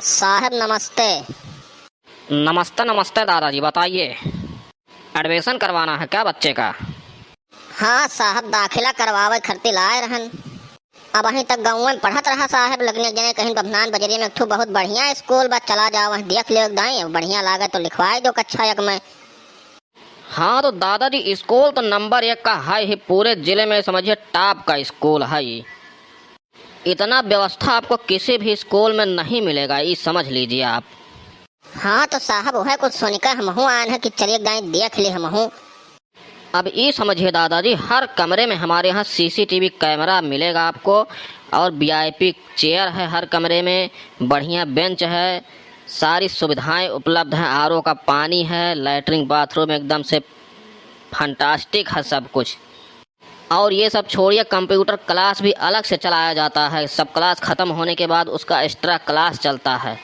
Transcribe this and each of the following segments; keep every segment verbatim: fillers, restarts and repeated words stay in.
साहब नमस्ते। नमस्ते, नमस्ते दादाजी, बताइए, admission करवाना है क्या बच्चे का? हाँ साहब, दाखिला करवावे खातिर लाए रहन। अबहीं तक गाँव में पढ़त रहा साहब, लेकिन एक जने कहिन बभनान बजरिया में एक ठो बहुत बढ़िया स्कूल बा, चला जाओ वहीं देख लियो एक दाईं, बढ़िया लागे तो लिखवाए दो कक्षा एक में। हाँ तो दादाजी, स्कूल तो नंबर एक का है ही, पूरे जिले में समझिए top का स्कूल है ये। इतना व्यवस्था आपको किसी भी स्कूल में नहीं मिलेगा, ये समझ लीजिए आप। हाँ तो साहब, वह कुछ सुनिका हमहू आन है कि चलिए गाय देख ले हमहू। अब ये समझिए दादाजी, हर कमरे में हमारे यहाँ CCTV camera मिलेगा आपको, और VIP chair है हर कमरे में, बढ़िया bench है, सारी सुविधाएं उपलब्ध हैं, RO का पानी है, latrine bathroom एकदम से fantastic है सब कुछ। और ये सब छोड़िए, computer class भी अलग से चलाया जाता है। सब class ख़त्म होने के बाद उसका extra class चलता है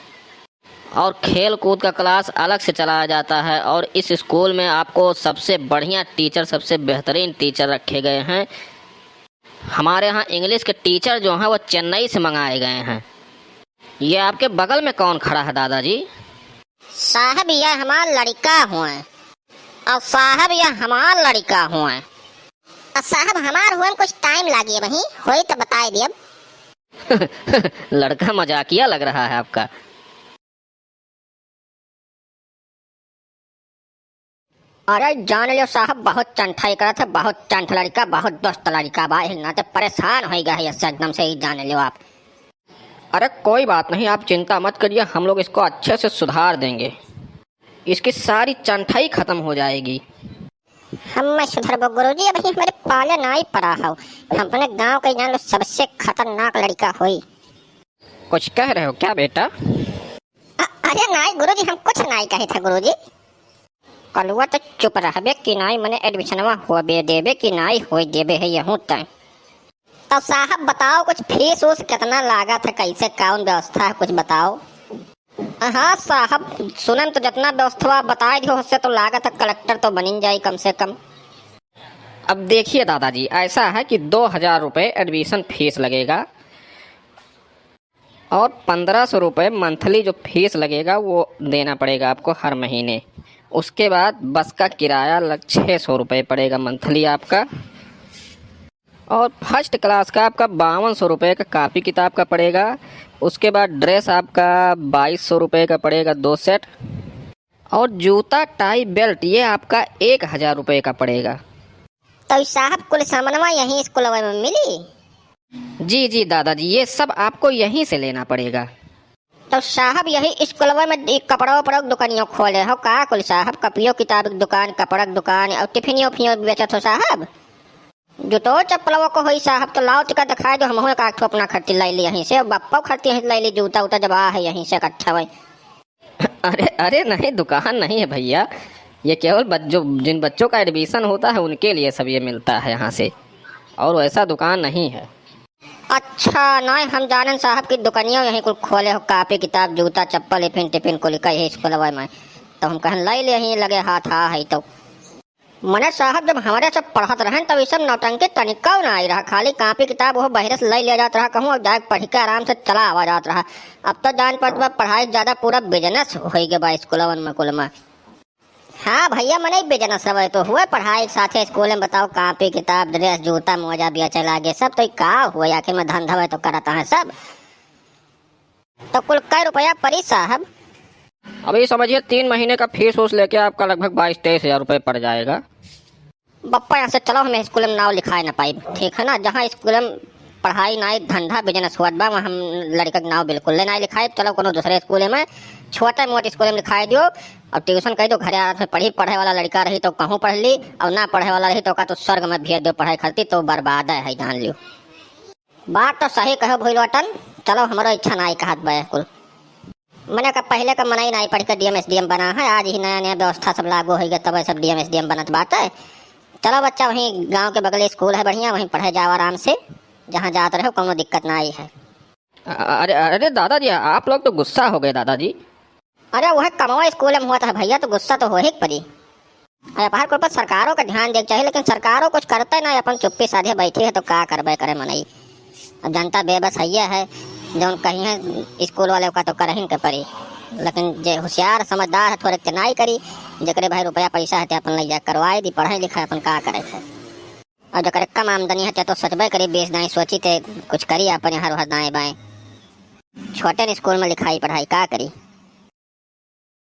और खेल कूद का class अलग से चलाया जाता है। और इस स्कूल में आपको सबसे बढ़िया teacher, सबसे बेहतरीन teacher रखे गए हैं। हमारे यहाँ English के teacher जो हैं, वो चेन्नई से मंगाए गए हैं। ये आपके बगल में कौन खड़ा है दादाजी? साहब, यह हमार लड़िका हुए। और साहब, यह हमार लड़िका हुए। और साहब, हमार हुए में कुछ time लागी है, वहीं होई तो बताए दियब। लड़का मजाकिया लग रहा है आपका। अरे जान लियो साहब, बहुत चंठाई करत है, बहुत चंठ लड़िका, बहुत दुष्ट लड़िका बा, एही नाते परेशान होइ गया है इससे एकदम से ही, जान लियो आप। अरे कोई बात नहीं, आप चिंता मत करिए, हम लोग इसको अच्छे से सुधार देंगे, इसकी सारी चंठाई खत्म हो जाएगी। हम मैं सुधरबो गुरुजी, अभी हमरे पाले नाई पड़ा हो, हम अपने गांव के जान लो सबसे खतरनाक लड़िका होई। कुछ कह रहे हो क्या बेटा? अ-, अरे नाई गुरुजी, हम कुछ नाई कहे थे गुरुजी। कलुआ तो चुप रहबे कि नाई, मने admissionवा होबे देबे कि नाई होई देबे है यहूँ तय। तो साहब बताओ, कुछ फीस उस कितना लागत है, कैसे कौन व्यवस्था है, कुछ बताओ। हाँ साहब, सुनन तो जितना व्यवस्था बताए दियो, उससे तो लागत है कलेक्टर तो बनिन जाई कम से कम। अब देखिए दादाजी, ऐसा है कि दो हज़ार रुपये admission फीस लगेगा और पन्द्रह सौ रुपये monthly जो फीस लगेगा वो देना पड़ेगा आपको हर महीने। उसके बाद बस का किराया लग, छः सौ रुपये पड़ेगा monthly आपका। और first class का आपका बावन सौ रुपये का कापी किताब का पड़ेगा। उसके बाद dress आपका बाईस सौ रुपये का पड़ेगा, दो set। और जूता, tie, belt, ये आपका एक हज़ार रुपये का पड़ेगा। तो साहब, कुल सामानवा यहीं स्कूलवा में मिली? जी, जी दादाजी, ये सब आपको यहीं से लेना पड़ेगा। तो साहब, यही स्कूलवा में ई कपड़ा उपड़ा के दुकानियो खोले हो का कुल साहब? कपियो किताब के दुकान, कपड़ा के दुकान और टिफिनियो उफिनियो बेचत हो साहब? जूतो चप्पलवा को होई साहब, तो लाओ तिका दिखाई दो, हमहू एक आध ठो अपना खर्ची लाई ली यहीं से, बप्पो खर्ची यहीं लाई ली, जूता उता जब आ है यहीं से इकट्ठा भाई। अरे, अरे नहीं, दुकान नहीं है भैया, ये केवल बच-, जो, जिन बच्चों का admission होता है उनके लिए सब ये मिलता है यहाँ से, और वैसा दुकान नहीं है। अच्छा, नहीं हम जानन साहब की दुकानियों यहीं कुल खोले हो, कापी किताब, जूता, चप्पल, इफिन टिफिन कुल का यही स्कूलवा में, तो हम कहन लाई ले यहीं लगे हाथ आ है तो। मने साहब, जब हमरे सब पढ़त रहन, तब ई सब नौटंकी तनिकौ ना आई रहा। खाली कापी किताब ओह बहिरे से लइ लिया जात रहा कहूँ, और जाके पढ़ि के आराम से चला आवा जात रहा। अब तो जान पड़त बा, पढ़ाई से ज्यादा पूरा business होइ गए बा स्कूलवन में कुल में। हाँ भैया, मने business हवे तो हुए, पढ़ाई के साथे स्कूल में बताओ, कापी किताब, dress, जूता, मोजा बेचे लागे सब, तो ई का हुए, आखिर में धंधा हुए तो करत हैं सब। तो कुल कै रुपया पड़ी साहब? अभी समझिए, तीन महीने का फीस वूस लेके आपका लगभग बाईस तेईस हजार रुपये पड़ जाएगा। बप्पा, यहाँ से चलो, हम स्कूल में नाव लिखाए ना पाइब, ठीक है ना? जहाँ स्कूल में पढ़ाई नाई, धंधा business हुआ बा, वहाँ हम लड़का के नाव बिल्कुल ले नाई लिखाए। चलो कोनो दूसरे स्कूल में, छोटे मोटे स्कूल में लिखाए दियो, और tuition कह दो, घरे आराम से पढ़ी, पढ़े वाला लड़का रही तो कहूँ पढ़ ली, और ना पढ़े वाला रही तो का तो स्वर्ग में भेज दो पढ़ाई खातिर, तो बर्बाद है, जान लियो। बात तो सही कहो भइल बटन, चलो हमरो इच्छा नाई कहत बा कुल। मने का पहिले का मनई नाई पढ़ के DM SDM बना है, आज ही नया नया व्यवस्था सब लागू होइ गया, तब सब DM SDM बनत बाटे। चलो बच्चा, वहीं गांव के बगले स्कूल है बढ़िया, वहीं पढ़े जाओ आराम से, जहाँ जात रहो कोनो दिक्कत नाई है। अ-, अरे, अरे दादाजी, आप लोग तो गुस्सा हो गए दादाजी। अरे वह कमवा स्कूल में हुआ था भैया, तो गुस्सा तो हो ही पड़ी। अरे बाहर के ऊपर सरकारों का ध्यान देना चाहिए, लेकिन सरकारों कुछ करते ना, अपन चुप्पी साधे बैठी है, तो का करबे करे मनई। अब जनता बेबस है, ये है। जौन कहिहैं स्कूल वाले, ओका तो करहिन के परी। लेकिन जे होशियार समझदार है, थोरे के नाई करी। जेकरे भाई रुपया पैसा है, ते अपन लइ जा, करवाई दी, पढ़ाई लिखाई अपन का करे है। और जेकरे कम आमदनी है, ते तो सोचबे करी, बीस दाई सोची, ते कुछ करी अपन यहाँ वहाँ दाएं बाएं। छोटे स्कूल में लिखाई पढ़ाई का करी?